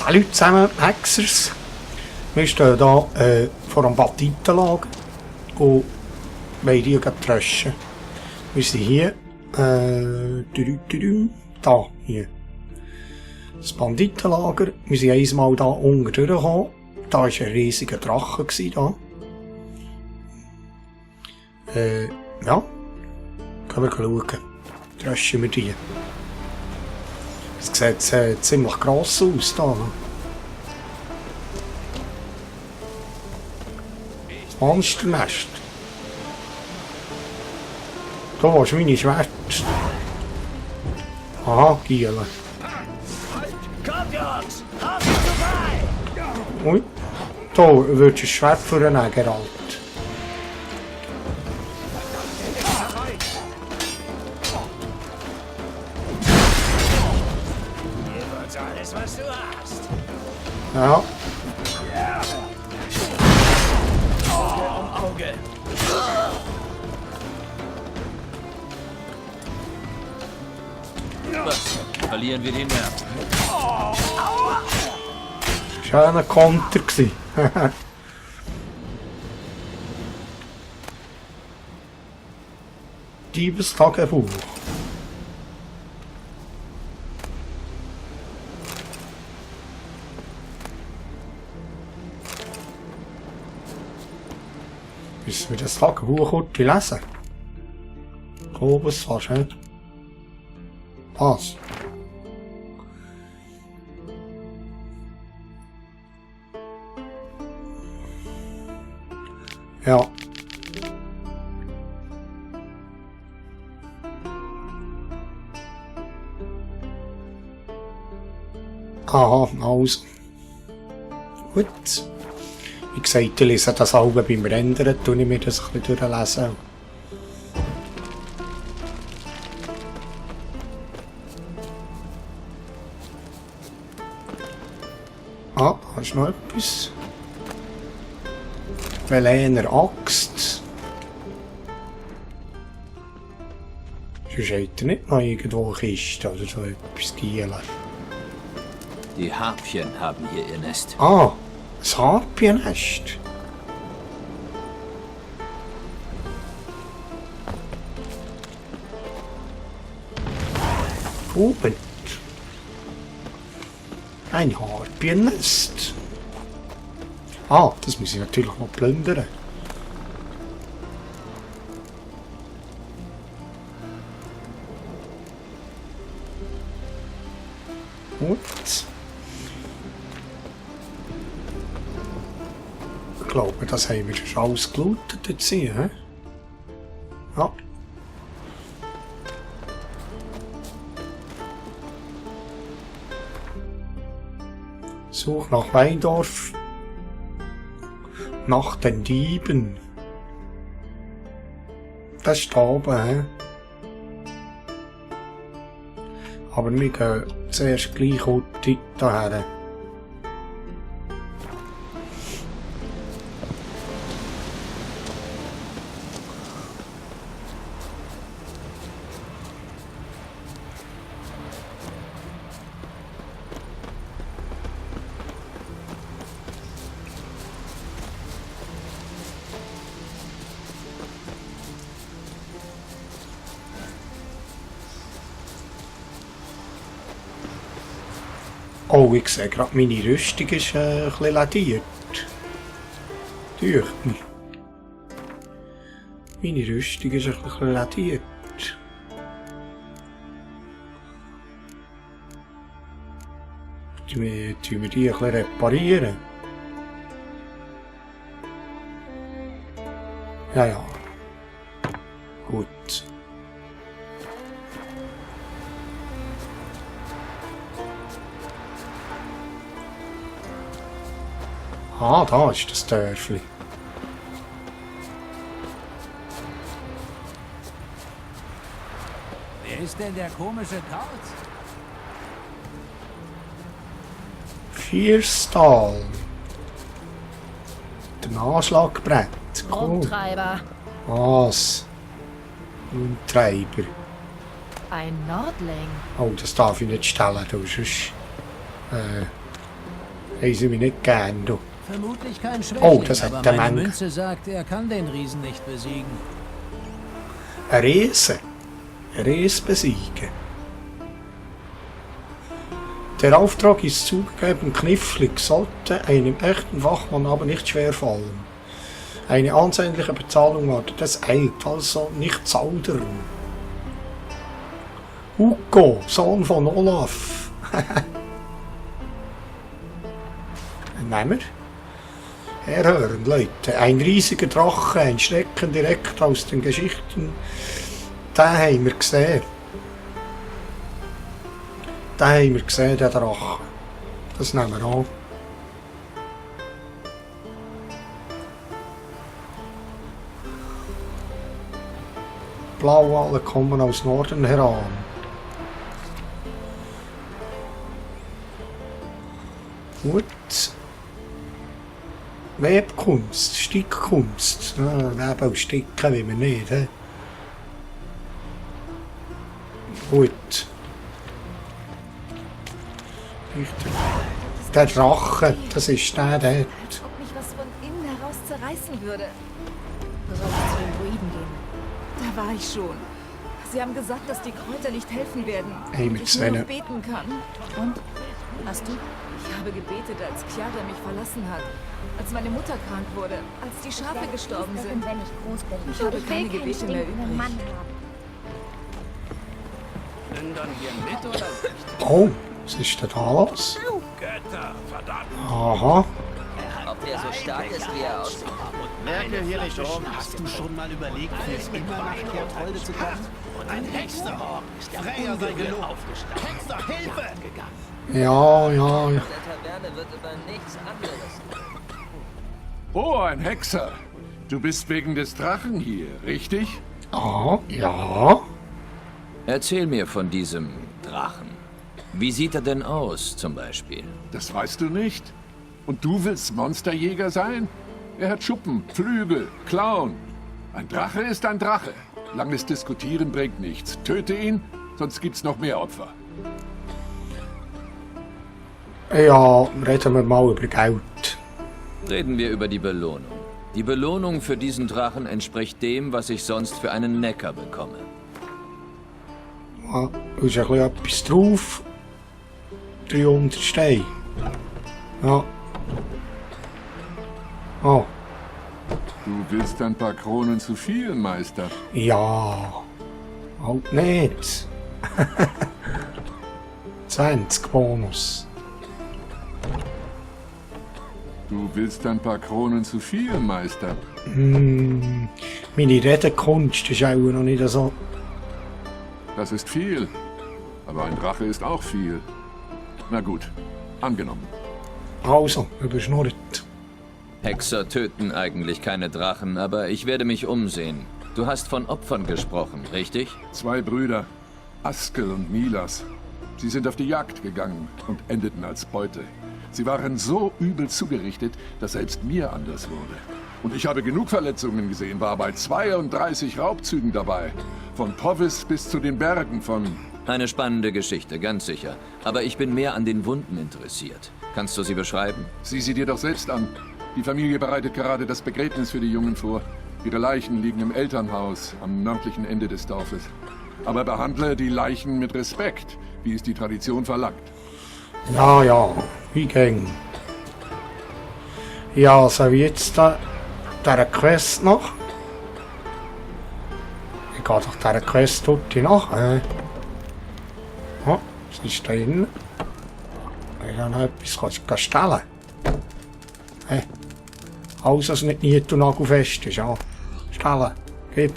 Salut zusammen, Hexers. Wir stehen hier vor einem Banditenlager und wollen die tröschen. Wir sind hier, da, hier. Das Banditenlager. Wir sind einmal da unten durchgekommen. Da war ein riesiger Drache da. Ja. Können wir schauen. Tröschen wir die. Es sieht ziemlich gross aus da. Das Monsternest. Da ist meine Schwert. Aha, Giele. Ui. Da wird ein Schwert für einen Geralt. Alles, was du hast. Ja. Auge um Auge. Was? Verlieren wir den Nerv? Schöner Konter gsi. Diebestagebuch. Müssen wir das Tagebuch kurz lesen? Oben fast, hä? Was? Ja. Aha, also. Gut. Wie gesagt, ich lese das auch beim Rendern, tue ich mir das ein bisschen durchlesen. Ah, da ist noch etwas. Velener Axt. Sonst hat er nicht noch irgendwo eine Kiste oder so etwas Gielen. Die Harpien haben hier ihr Nest. Ah, ein Harpiennest. Oben. Ein Harpiennest. Ah, das muss ich natürlich noch plündern. Gut. Ich glaube, das haben wir schon alles gelootet jetzt hier, hä? Ja. Such nach Weindorf. Nach den Dieben. Das ist da oben, hä? Aber wir gehen zuerst gleich daher. Oh, ich sehe gerade, meine Rüstung ist ein bisschen ladiert. Durch mich. Meine Rüstung ist ein bisschen ladiert. Tun wir die ein bisschen reparieren? Ja, ja. Gut. Ah, da ist das Dörfli. Wer ist denn der komische Kauz? Vierstall. Der Anschlagbrett. Cool. Rumtreiber. Was? Rumtreiber. Ein Nordling. Oh, das darf ich nicht stellen, du sonst... Haben sie mich nicht gern, du. Vermutlich kein Schwächling, Oh, das hat aber der meine Mann. Münze sagt, er kann den Riesen nicht besiegen. Ein Riese. Ein Riese besiegen. Der Auftrag ist zugegeben knifflig, sollte einem echten Fachmann aber nicht schwerfallen. Eine ansehnliche Bezahlung wartet, das eilt, also nicht zaudern. Hugo, Sohn von Olaf. Nehmen wir. Herhören, Leute. Ein riesiger Drache, ein Schrecken direkt aus den Geschichten. Den haben wir gesehen. Den haben wir gesehen, den Drache. Das nehmen wir an. Blauwale kommen aus Norden heran. Gut. Webkunst, Stickkunst. Weben und Sticken wie wir nicht. He? Gut. Der Drache, das ist der dort. Als ob mich was von innen heraus zerreißen würde. Du solltest zu den Druiden gehen. Da war ich schon. Sie haben gesagt, dass die Kräuter nicht helfen werden. Hey, und mit ich nur Svenne. noch beten kann. Und? Hast du? Ich habe gebetet, als Chiara mich verlassen hat. Als meine Mutter krank wurde. Als die Schafe gestorben sind. Wenn ich groß bin. Ich habe keine Gebete mehr übrig. Mann haben. Nimm dann hier mit oder nicht? Oh, was ist denn da los? Götter, verdammt! Aha. Ob der so stark ist, wie er aussieht. Merke hier nicht rum. Hast du schon mal überlegt, für immer nach Kehrtolde zu kommen? Ein Hexer! Freya sei gelobt! Hexer, Hilfe! Ja. In der Taverne wird über nichts anderes. Oh, ein Hexer. Du bist wegen des Drachen hier, richtig? Ah, ja. Erzähl mir von diesem Drachen. Wie sieht er denn aus, zum Beispiel? Das weißt du nicht. Und du willst Monsterjäger sein? Er hat Schuppen, Flügel, Klauen. Ein Drache ist ein Drache. Langes Diskutieren bringt nichts. Töte ihn, sonst gibt's noch mehr Opfer. Ja, reden wir mal über Geld. Reden wir über die Belohnung. Die Belohnung für diesen Drachen entspricht dem, was ich sonst für einen Neckar bekomme. Ja, ist ein bisschen etwas drauf. 300 Steine. Ja. Oh, Du willst ein paar Kronen zu viel, Meister. ja. Halt nicht. 20 Bonus. Du willst ein paar Kronen zu viel, Meister. Meine Redekunst ist auch noch nicht so. Das ist viel. Aber ein Drache ist auch viel. Na gut, angenommen. Also, überschnurrt. Hexer töten eigentlich keine Drachen, aber ich werde mich umsehen. Du hast von Opfern gesprochen, richtig? 2 Brüder, Askel und Milas. Sie sind auf die Jagd gegangen und endeten als Beute. Sie waren so übel zugerichtet, dass selbst mir anders wurde. Und ich habe genug Verletzungen gesehen, war bei 32 Raubzügen dabei. Von Povis bis zu den Bergen von... Eine spannende Geschichte, ganz sicher. Aber ich bin mehr an den Wunden interessiert. Kannst du sie beschreiben? Sieh sie dir doch selbst an. Die Familie bereitet gerade das Begräbnis für die Jungen vor. Ihre Leichen liegen im Elternhaus am nördlichen Ende des Dorfes. Aber behandle die Leichen mit Respekt, wie es die Tradition verlangt. Ja, wie ging. Ja, also wie jetzt dieser Quest noch. Ich gehe doch dieser Quest dort nach. Oh, was ist da drin? Ich kann noch etwas stellen. Alles, was nicht nied- und nagelfest ist, ja. Stellen. Gib.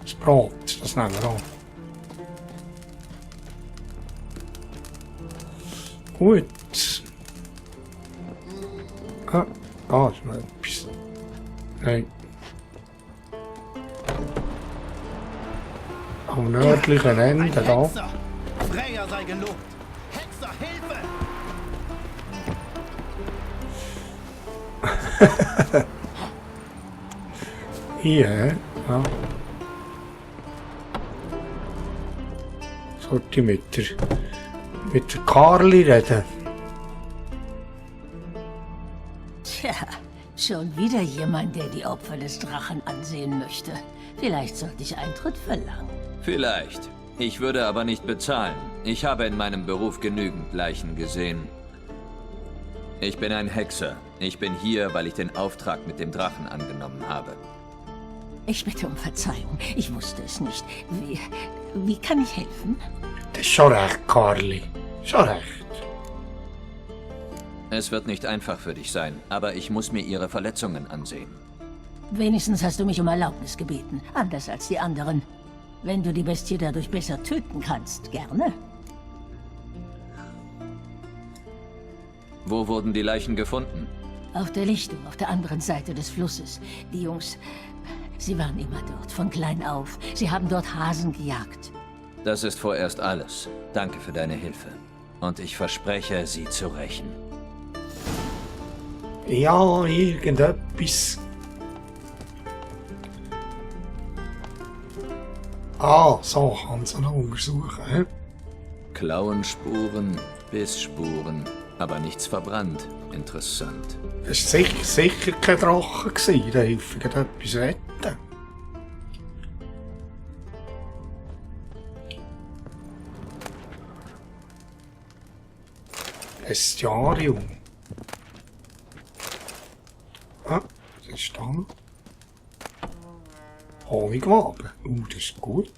Das Brot, das nehmen wir an. Gut. Ah, da ist noch etwas. Nein. Am nördlichen Ende da. Hexer! Freya sei gelobt! Hexer, Hilfe! Hier, ja. Sortimeter. mit der Carly reden. Tja, schon wieder jemand, der die Opfer des Drachen ansehen möchte. Vielleicht sollte ich Eintritt verlangen. Vielleicht. Ich würde aber nicht bezahlen. Ich habe in meinem Beruf genügend Leichen gesehen. Ich bin ein Hexer. Ich bin hier, weil ich den Auftrag mit dem Drachen angenommen habe. Ich bitte um Verzeihung. Ich wusste es nicht. Wie kann ich helfen? Das ist schon recht, Carly. Schon recht. Es wird nicht einfach für dich sein, aber ich muss mir ihre Verletzungen ansehen. Wenigstens hast du mich um Erlaubnis gebeten. Anders als die anderen. Wenn du die Bestie dadurch besser töten kannst, gerne. Wo wurden die Leichen gefunden? Auf der Lichtung, auf der anderen Seite des Flusses. Die Jungs, sie waren immer dort, von klein auf. Sie haben dort Hasen gejagt. Das ist vorerst alles. Danke für deine Hilfe. Und ich verspreche, sie zu rächen. Ja, irgendetwas. Ah, so kann es noch untersuchen. He? Klauenspuren, Bissspuren, aber nichts verbrannt. Interessant. Es war sicher kein Drache gewesen. Da hilft etwas retten. Bestiarium. Ah, was ist da noch? Honigwaben. Das ist gut.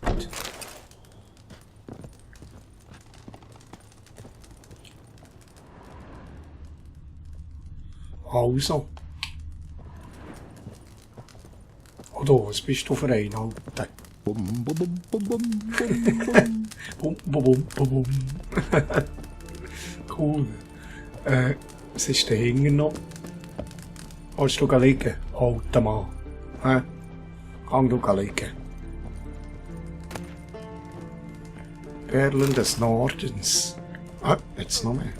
Also. Oder was bist du für ein Alter? Bum, bum, bum, bum, bum, bum. Bum, bum, bum, bum, bum. Cool. Was ist da hinten noch? Willst du liegen, alter Mann? Hä? Gang du liegen. Perlen des Nordens. Ah, jetzt noch mehr.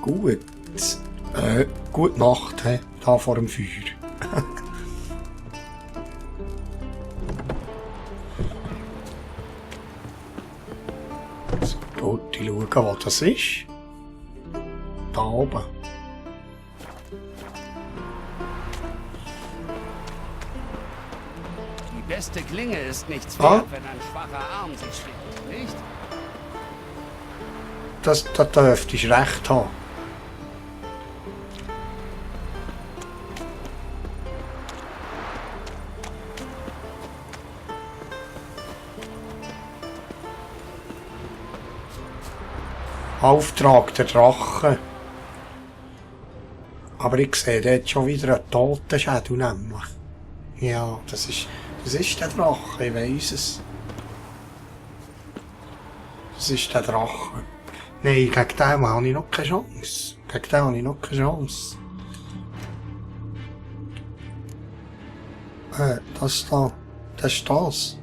Gut. Gute Nacht, he, da vor dem Feuer. So, dort schauen, was das ist. Da oben. Die beste Klinge ist nichts Ah. wert, wenn ein schwacher Arm sich schwingt, nicht? Das dürfte ich recht haben. Auftrag der Drache. Aber ich sehe dort schon wieder einen Totenschädel nämlich. Ja, das ist der Drache, ich weiss es. Das ist der Drache. Nein, gegen den habe ich noch keine Chance. Gegen den habe ich noch keine Chance. Das da. Das ist das.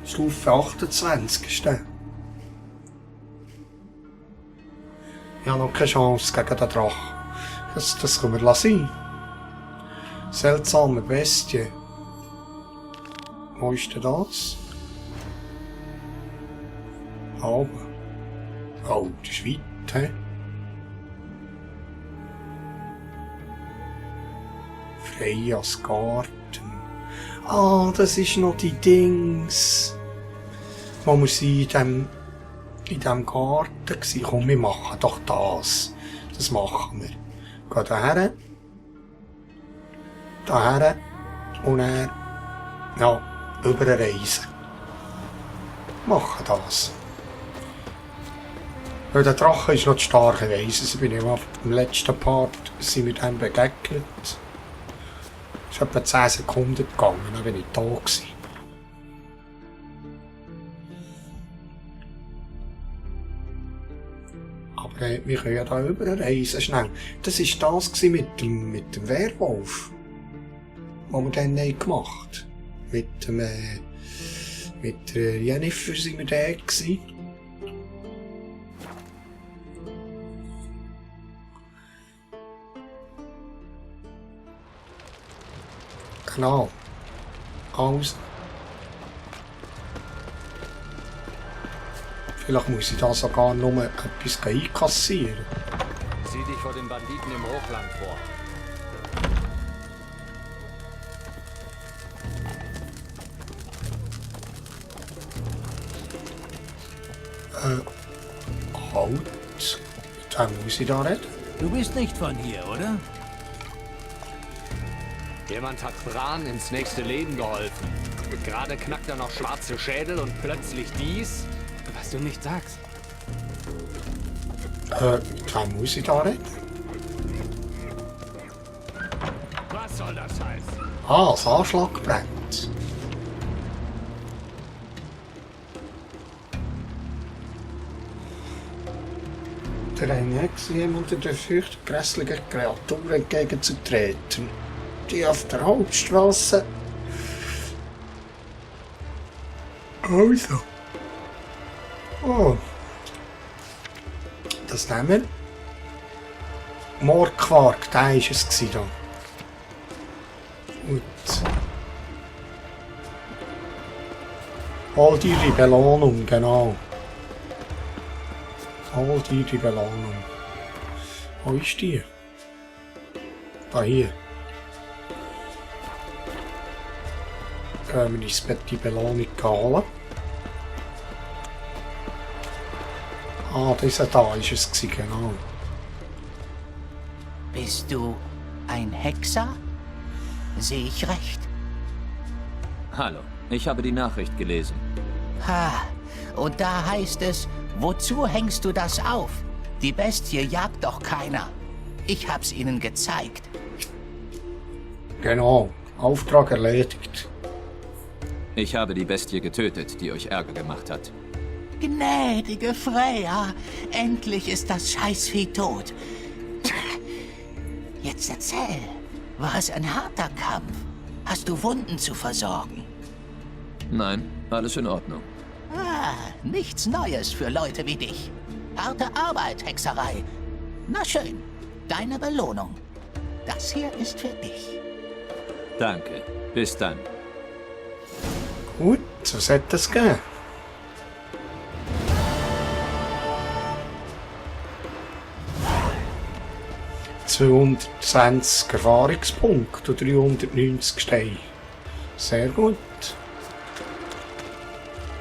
Stufe 28 ist der. Ich habe noch keine Chance gegen den Drachen. Das können wir lassen. Seltsame Bestie. Wo ist denn das? Da oben. Oh, das ist weit, hä? Freias Garten. Ah, das ist noch die Dings. Wo wir sie in dem Garten waren. Komm, wir machen doch das. Das machen wir. Gehen daher. Daher. Und dann, ja, überreisen. Machen das. Weil der Drache ist noch zu stark, ich weiss es. Ich bin ja im letzten Part sind wir dann begegnet. Es ist etwa 10 Sekunden gegangen, dann bin ich da gewesen. Aber wir können ja da überreisen schnell. Das war das mit dem Werwolf. Was wir dann gemacht haben. Mit der Jennifer sind wir da gewesen. Genau. Also. Vielleicht muss ich da sogar nur etwas einkassieren. Sieh dich vor den Banditen im Hochland vor. Halt. Mit wem muss ich da reden? Du bist nicht von hier, oder? Jemand hat Bran ins nächste Leben geholfen. Gerade knackt er noch schwarze Schädel und plötzlich dies, was du nicht sagst. Mit wem muss ich da reden? Was soll das heißen? Ah, das Anschlag brennt. Der eine Hexe jemanden der fürchtet grässlichen Kreaturen entgegenzutreten, die auf der Hauptstraße. Also. Oh. Das nehmen wir. Mordquark, der war es da. Gut. All die Belohnung, genau. All die Belohnung. Wo ist die? Da hier. Können wir ins Bett die Belohnung holen. Ah, dieser da war es, genau. Bist du ein Hexer? Sehe ich recht? Hallo, ich habe die Nachricht gelesen. Ha, und da heißt es, wozu hängst du das auf? Die Bestie jagt doch keiner. Ich hab's ihnen gezeigt. Genau, Auftrag erledigt. Ich habe die Bestie getötet, die euch Ärger gemacht hat. Gnädige Freya, endlich ist das Scheißvieh tot. Jetzt erzähl, war es ein harter Kampf? Hast du Wunden zu versorgen? Nein, alles in Ordnung. Ah, nichts Neues für Leute wie dich. Harte Arbeit, Hexerei. Na schön, deine Belohnung. Das hier ist für dich. Danke, bis dann. Gut, so sollte es gehen. ...220 Erfahrungspunkte und 390 Steine. Sehr gut.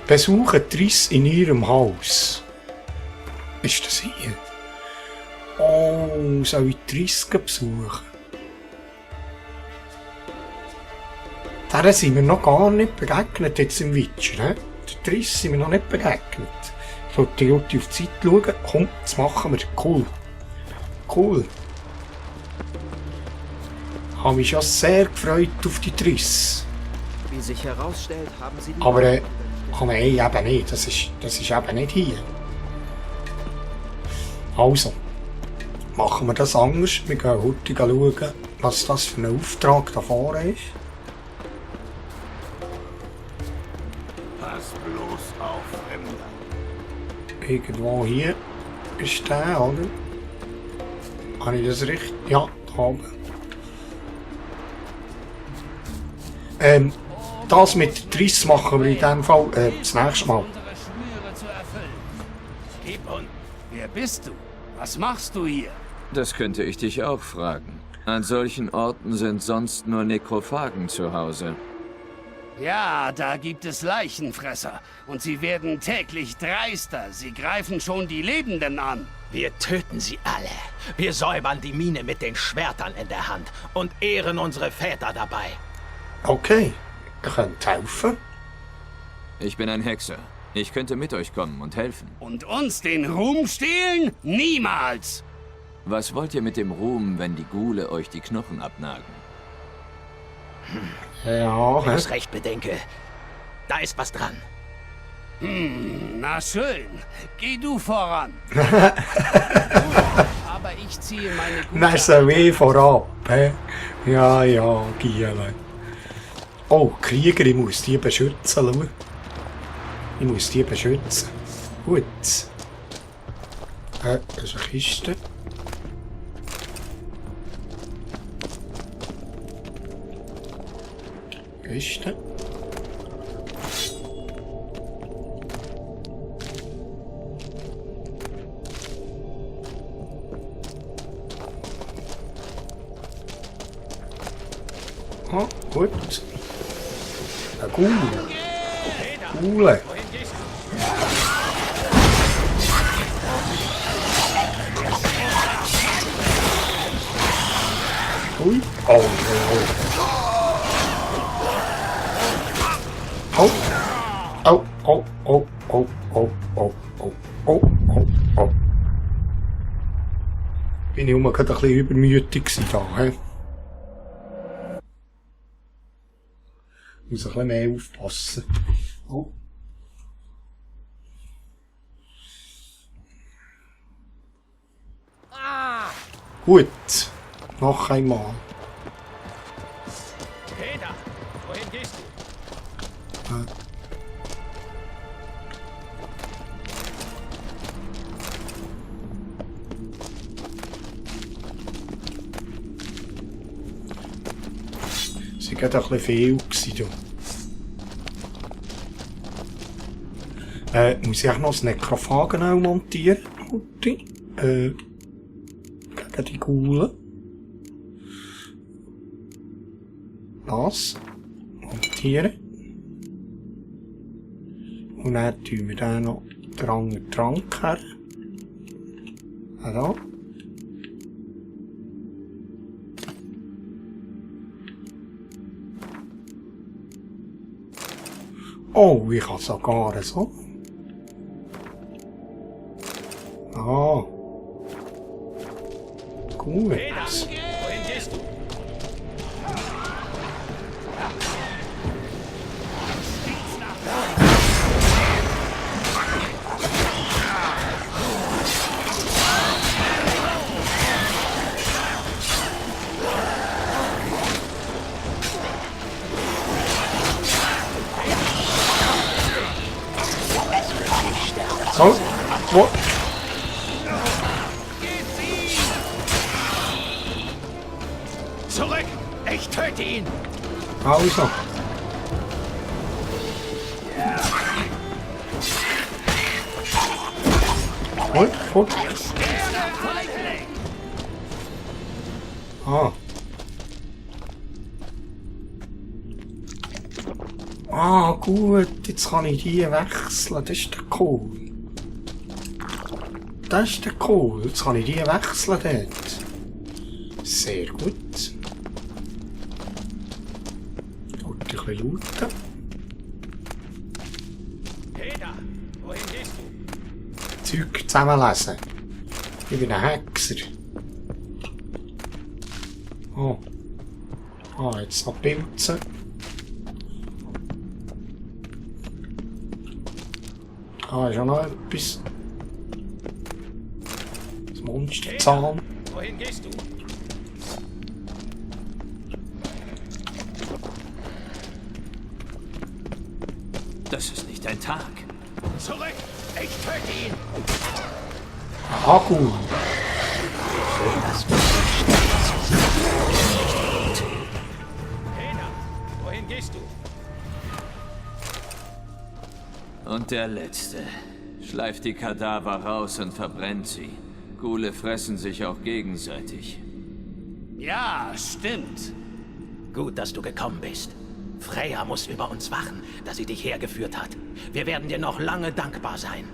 Besuche Triss in ihrem Haus. Ist das hier? Oh, soll ich Triss besuchen? Der sind wir noch gar nicht begegnet jetzt im Witcher. Ne? Der Triss sind wir noch nicht begegnet. Ich sollte die Leute auf die Zeit schauen. Komm, das machen wir. Cool. Cool. Ich habe mich schon sehr gefreut auf die Triss. Wie sich herausstellt, haben sie die... Aber nein, eben nicht. Das ist eben nicht hier. Also, machen wir das anders. Wir gehen heute schauen, was das für ein Auftrag da vorne ist. Pass bloß auf, Fremder. Irgendwo hier ist der, oder? Habe ich das richtig? Ja, da oben. Das mit Triss machen wir in dem Fall das nächste Mal. Unsere Schwüre zu erfüllen. Gib und wer bist du? Was machst du hier? Das könnte ich dich auch fragen. An solchen Orten sind sonst nur Nekrophagen zu Hause. Ja, da gibt es Leichenfresser. Und sie werden täglich dreister. Sie greifen schon die Lebenden an. Wir töten sie alle. Wir säubern die Mine mit den Schwertern in der Hand und ehren unsere Väter dabei. Okay, ihr könnt helfen. Ich bin ein Hexer. Ich könnte mit euch kommen und helfen. Und uns den Ruhm stehlen? Niemals! Was wollt ihr mit dem Ruhm, wenn die Ghule euch die Knochen abnagen? Ja, Wenn ich's recht bedenke, da ist was dran. Na schön. Geh du voran. Aber ich ziehe meine gute... dann so weh vorab. He? Ja, Giele. Oh, Krieger, ich muss die beschützen. Schau. Ich muss die beschützen. Gut. Das ist eine Kiste. Kiste. Ah, gut. Ein Ghoul. Ghoule. Ui. Oh, oh, oh. Oh, oh, oh, oh, oh, oh, oh, oh, oh, oh. Bin ich immer gerade ein bisschen übermütig gewesen da, he? Muss ein bisschen mehr aufpassen. Oh. Gut. Noch einmal. Peter, wohin gehst du? Sie geht ein bisschen viel gewesen, muss ich auch noch das Nekrophagen auch montieren? Gegen die Ghoulen. Das montieren. Und dann tun wir dann noch den anderen Trank her. Da. Oh, ich kann sogar so. Ah. Gut. Wohin gehst du? So. Wo? Zurück! Ich töte ihn! Also. Gut, gut. Ah. Ah, gut. Jetzt kann ich die wechseln. Das ist der cool. Das ist der cool. Jetzt kann ich die wechseln dort. Sehr gut. Dort ein bisschen looten. Peter, wohin gehst du? Zeug zusammenlesen. Ich bin ein Hexer. Oh. Ah, jetzt noch Pilze. Ah, ist auch noch etwas. Das Monsterzahn. Wohin gehst du? Das ist nicht dein Tag. Zurück! Ich töte ihn! Ah, gut. Peter, wohin gehst du? Und der Letzte. Schleift die Kadaver raus und verbrennt sie. Ghule fressen sich auch gegenseitig. Ja, stimmt. Gut, dass du gekommen bist. Freya muss über uns wachen, dass sie dich hergeführt hat. Wir werden dir noch lange dankbar sein.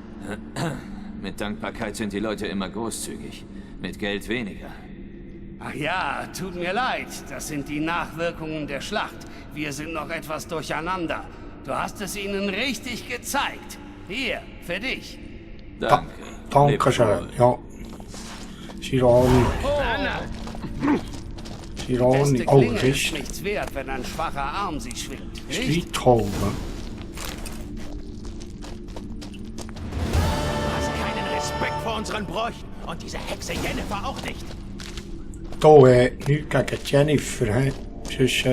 Mit Dankbarkeit sind die Leute immer großzügig. Mit Geld weniger. Ach ja, tut mir leid. Das sind die Nachwirkungen der Schlacht. Wir sind noch etwas durcheinander. Du hast es ihnen richtig gezeigt. Hier, für dich. Danke. Danke schön. Ja. Chironi. Chironi. Beste Oh, Klinge ist Rist. nichts wert, wenn ein schwacher Arm sie schwingt. Nicht? Streithaube. Du hast keinen Respekt vor unseren Bräuchen. Und diese Hexe Jennifer auch nicht. Da, nichts gegen Jennifer, hä? Sonst,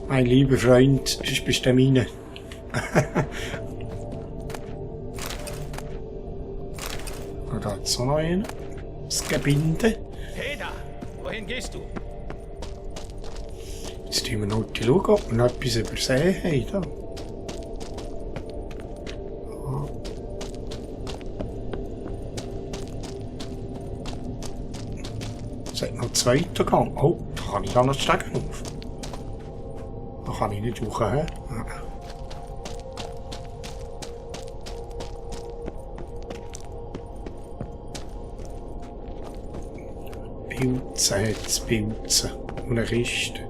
mein lieber Freund, sonst bist du meine. Und da hat's auch noch einen. Das Gebinde. Peter, wohin gehst du? Jetzt schauen wir noch ob wir noch etwas übersehen haben. Da. Es hat noch einen zweiten Gang. Oh, da kann ich da noch steigen auf. Da kann ich nicht hoch, hä? Pilze hat es, Pilze. Und eine Kiste.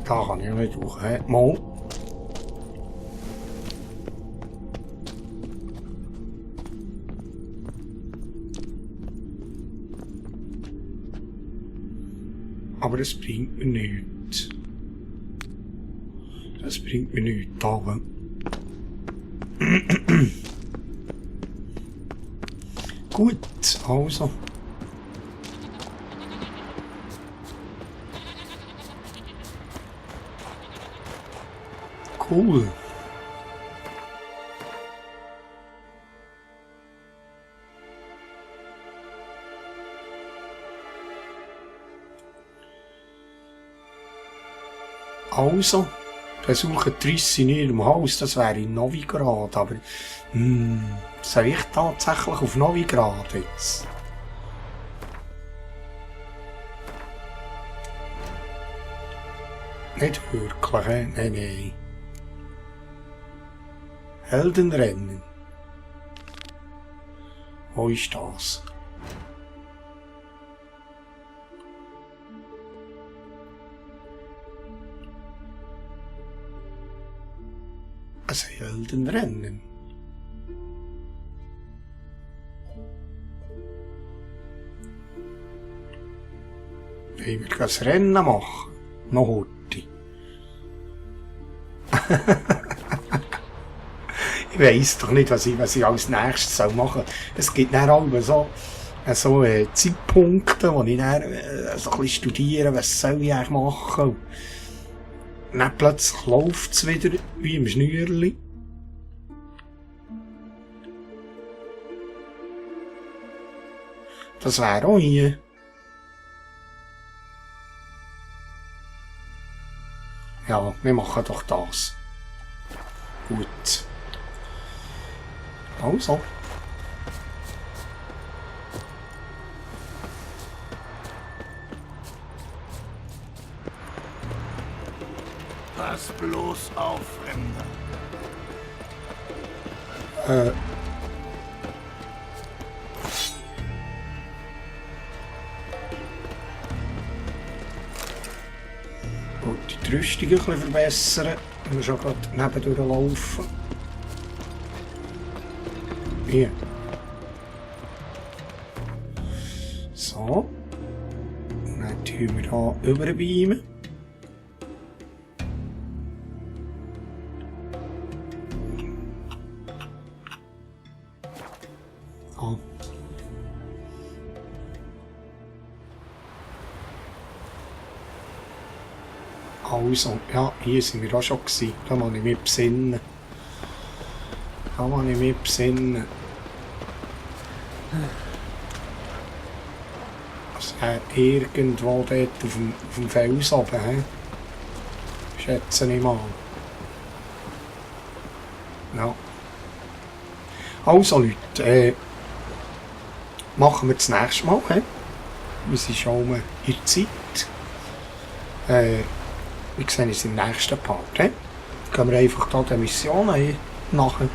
Da kann ich nicht hoch, hä? Mal. Aber das bringt mir nichts. Das bringt mir nichts, aber. Gut, also. Cool. Also, besuchen die Risse in ihrem Haus, das wäre in Novigrad, aber soll ich tatsächlich auf Novigrad jetzt? Nicht wirklich, hä? Nein, nein. Heldenrennen. Wo ist das? Ein Heldenrennen. Wollen wir das Rennen machen? Noch heute. Ich weiss doch nicht, was ich als nächstes machen soll. Es gibt dann auch so Zeitpunkte, wo ich dann so ein bisschen studiere, was soll ich eigentlich machen. Und dann plötzlich läuft es wieder wie im Schnürli. Das wäre auch hier. Ja, wir machen doch das. Gut. Also. Pass bloß auf, Fremder. Gut, die Rüstung ein bisschen verbessern. Wir schon gerade nebendurch laufen. Hier. So. Und dann tun wir hier überbeamen. Ah. Also, ja, hier sind wir auch schon gewesen. Da muss ich mich besinnen. Das wäre irgendwo dort auf dem Fels oben, he? Schätze ich mal. Ja. Also Leute, machen wir das nächste Mal, he? Wir sind schon in der Zeit. Wir sehen uns im nächsten Part, he? Gehen wir einfach hier die Mission nachher.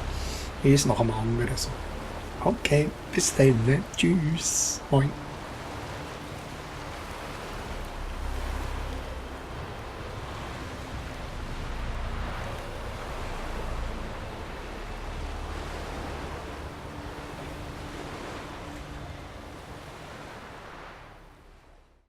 Eins nach dem anderen. So. Okay, bis dann. Tschüss. Moin.